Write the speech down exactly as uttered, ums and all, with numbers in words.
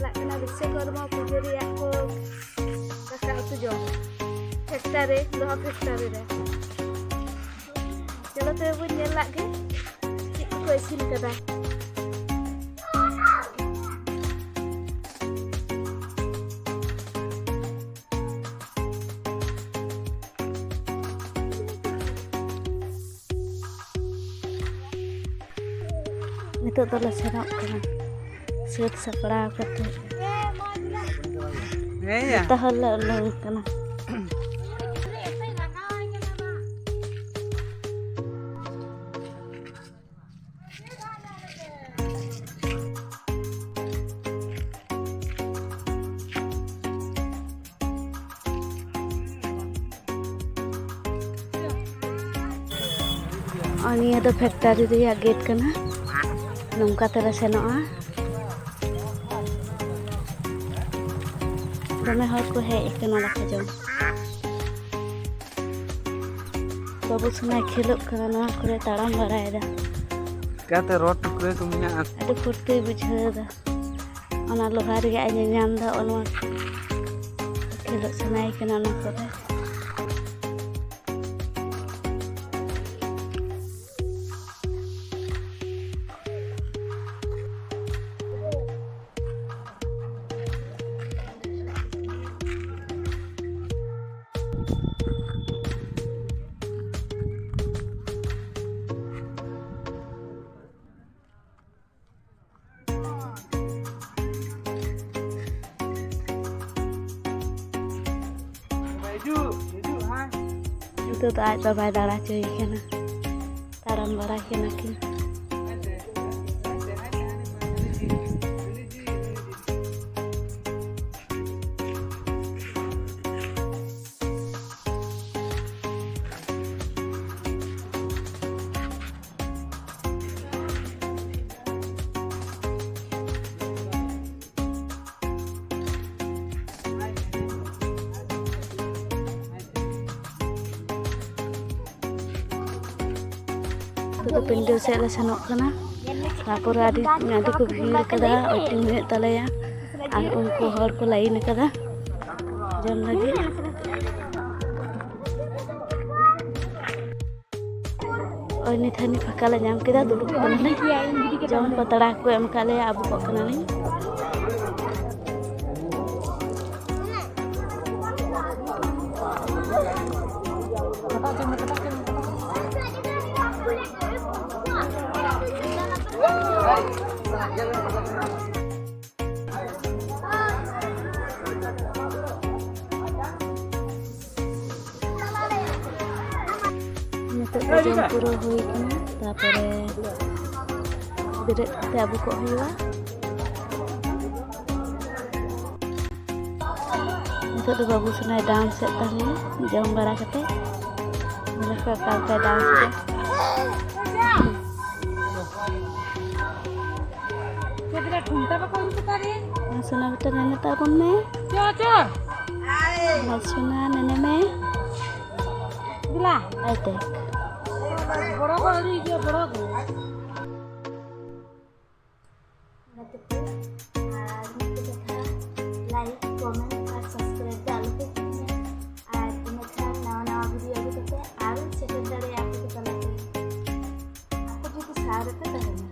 ᱪᱟᱞᱟᱜ ᱠᱟᱱᱟ ᱵᱤᱥᱥᱚᱠᱚᱨᱢᱟ ᱯᱩᱡᱟᱹ ᱨᱮᱭᱟᱜ ᱠᱚ ᱫᱟᱠᱟ ᱩᱛᱩ ᱡᱚᱢ, ᱯᱷᱮᱠᱴᱟᱨᱤ, ᱞᱳᱦᱟ ᱯᱷᱮᱠᱴᱟᱨᱤ ᱨᱮ᱾ ᱪᱚᱞᱚ ᱛᱚᱵᱮ ᱵᱚᱱ ᱧᱮᱞ ᱞᱟᱜ ᱜᱮ ᱪᱮᱫ ᱠᱚᱠᱚ ᱤᱥᱤᱱ ᱠᱟᱫᱟ᱾ ᱱᱤᱛᱚᱜ ᱫᱚᱞᱮ ᱥᱮᱱᱚᱜ ᱠᱟᱱᱟ ᱥᱟᱹᱛ ᱥᱟᱯᱲᱟᱣ ᱠᱟᱛᱮ᱾ ᱦᱮᱸᱭᱟ᱾ ᱡᱚᱛᱚ ᱦᱚᱲ ᱞᱮ ᱩᱰᱩᱝ ᱠᱟᱱᱟ᱾ ᱱᱤᱭᱟᱹ ᱫᱚ ᱯᱷᱮᱠᱴᱟᱨᱤ ᱨᱮᱭᱟᱜ ᱜᱮᱴ ᱠᱟᱱᱟ᱾ ᱱᱚᱝᱠᱟ ᱛᱮᱞᱮ ᱥᱮᱱᱚᱜᱼᱟ᱾ ᱫᱚᱢᱮ ᱦᱚᱲ ᱠᱚ ᱦᱮᱡ ᱟᱠᱟᱱᱟ ᱫᱟᱠᱟ ᱡᱚᱢ᱾ ᱵᱟᱹᱵᱩ ᱥᱳᱱᱟᱭ ᱠᱷᱮᱞᱳᱜ ᱠᱟᱱᱟ, ᱱᱚᱣᱟ ᱠᱚᱨᱮ ᱛᱟᱲᱟᱢ ᱵᱟᱲᱟᱭᱮᱫᱟ᱾ ᱪᱤᱠᱟᱹᱛᱮ ᱨᱚᱰ ᱴᱩᱠᱨᱟᱹ ᱠᱚ ᱢᱮᱱᱟᱜᱼᱟ? ᱟᱹᱰᱤ ᱯᱷᱩᱨᱛᱤᱭ ᱵᱩᱡᱷᱟᱹᱣ ᱮᱫᱟ᱾ ᱚᱱᱟ ᱞᱳᱦᱟ ᱨᱮᱭᱟᱜ ᱮ ᱧᱮᱧᱟᱢ ᱮᱫᱟ, ᱱᱚᱣᱟ ᱠᱷᱮᱞᱳᱜ ᱥᱟᱱᱟᱭᱮ ᱠᱟᱱᱟ ᱚᱱᱟ ᱠᱚᱨᱮ᱾ ᱱᱤᱛᱚᱜ ᱫᱚ ᱟᱡ ᱵᱟᱵᱟᱭ ᱫᱟᱬᱟ ᱦᱚᱪᱚᱭᱮ ᱠᱟᱱᱟ, ᱛᱟᱲᱟᱢ ᱵᱟᱲᱟᱭ ᱠᱟᱱᱟ ᱠᱤᱱ᱾ ᱱᱤᱛᱚᱜ ᱫᱚ ᱯᱤᱱᱰᱟᱹ ᱥᱮᱫ ᱞᱮ ᱥᱮᱱᱚᱜ ᱠᱟᱱᱟ᱾ ᱛᱟᱨᱯᱚᱨᱮ ᱟᱹᱰᱤ, ᱟᱹᱰᱤ ᱠᱚ ᱵᱷᱤᱲ ᱠᱟᱫᱟ, waiting ᱦᱩᱭᱩᱜ ᱛᱟᱞᱮᱭᱟ᱾ ᱟᱨ ᱩᱱᱠᱩ ᱦᱚᱲ ᱠᱚ ᱞᱟᱭᱤᱱ ᱟᱠᱟᱫᱟ ᱡᱚᱢ ᱞᱟᱹᱜᱤᱫ᱾ ᱳᱭ ᱱᱤᱛ ᱦᱟᱹᱱᱤ ᱯᱷᱟᱸᱠᱟ ᱞᱮ ᱧᱟᱢ ᱠᱮᱫᱟ, ᱫᱩᱲᱩᱵ ᱠᱟᱱᱟᱞᱮ᱾ ᱡᱚᱢ ᱯᱟᱛᱲᱟ ᱠᱚ ᱮᱢ ᱠᱟᱜ ᱞᱮᱭᱟ, ᱟᱵᱚ ᱠᱚᱜ ᱠᱟᱱᱟᱞᱮ᱾ ᱱᱤᱛᱚᱜ ᱫᱚ ᱡᱚᱢ ᱯᱩᱨᱟᱹᱣ ᱦᱩᱭ ᱠᱟᱱᱟ, ᱛᱟᱨᱯᱚᱨᱮ ᱵᱮᱨᱮᱫ ᱠᱟᱛᱮ ᱟᱹᱵᱩᱠᱚᱜ ᱦᱩᱭᱩᱜᱼᱟ᱾ ᱱᱤᱛᱚᱜ ᱫᱚ ᱵᱟᱹᱵᱩ ᱥᱚᱱᱟᱭ ᱰᱟᱱᱥ ᱮᱫ ᱛᱟᱞᱮᱭᱟ ᱡᱚᱢ ᱵᱟᱲᱟ ᱠᱟᱛᱮ᱾ ᱧᱮᱞ ᱯᱮ ᱚᱠᱟ ᱞᱮᱠᱟᱭ ᱰᱟᱱᱥ ᱮᱫᱟ᱾ ᱢᱟ ᱥᱚᱱᱟ ᱵᱮᱴᱟ, ᱱᱮᱱᱮ ᱛᱟᱵᱚᱱ ᱢᱮ᱾ ᱢᱟ ᱥᱚᱱᱟ, ᱱᱮᱱᱮ ᱢᱮ᱾ ᱟᱭ ᱛᱮ᱾ ᱜᱟᱛᱮ ᱠᱚ, ᱟᱨ ᱢᱤᱫᱴᱮᱡ ᱠᱟᱛᱷᱟ, ᱞᱟᱭᱤᱠ, ᱠᱚᱢᱮᱱᱴ ᱟᱨ ᱥᱟᱵᱥᱠᱨᱟᱭᱤᱵ ᱫᱚ ᱟᱞᱚᱯᱮ ᱦᱤᱲᱤᱧᱟ᱾ ᱟᱨ ᱤᱱᱟᱹᱠᱷᱟᱱ ᱱᱟᱣᱟ ᱱᱟᱣᱟ ᱵᱷᱤᱰᱤᱭᱳ ᱟᱹᱜᱩ ᱠᱟᱛᱮ ᱟᱨᱚᱧ ᱥᱮᱴᱮᱨ ᱫᱟᱲᱮᱭᱟᱜᱼᱟ ᱟᱯᱮ ᱠᱚ ᱛᱟᱞᱟᱛᱮ᱾ ᱟᱯᱮ ᱡᱩᱫᱤ ᱥᱟᱶ ᱨᱮᱯᱮ ᱛᱟᱦᱮᱱᱟ᱾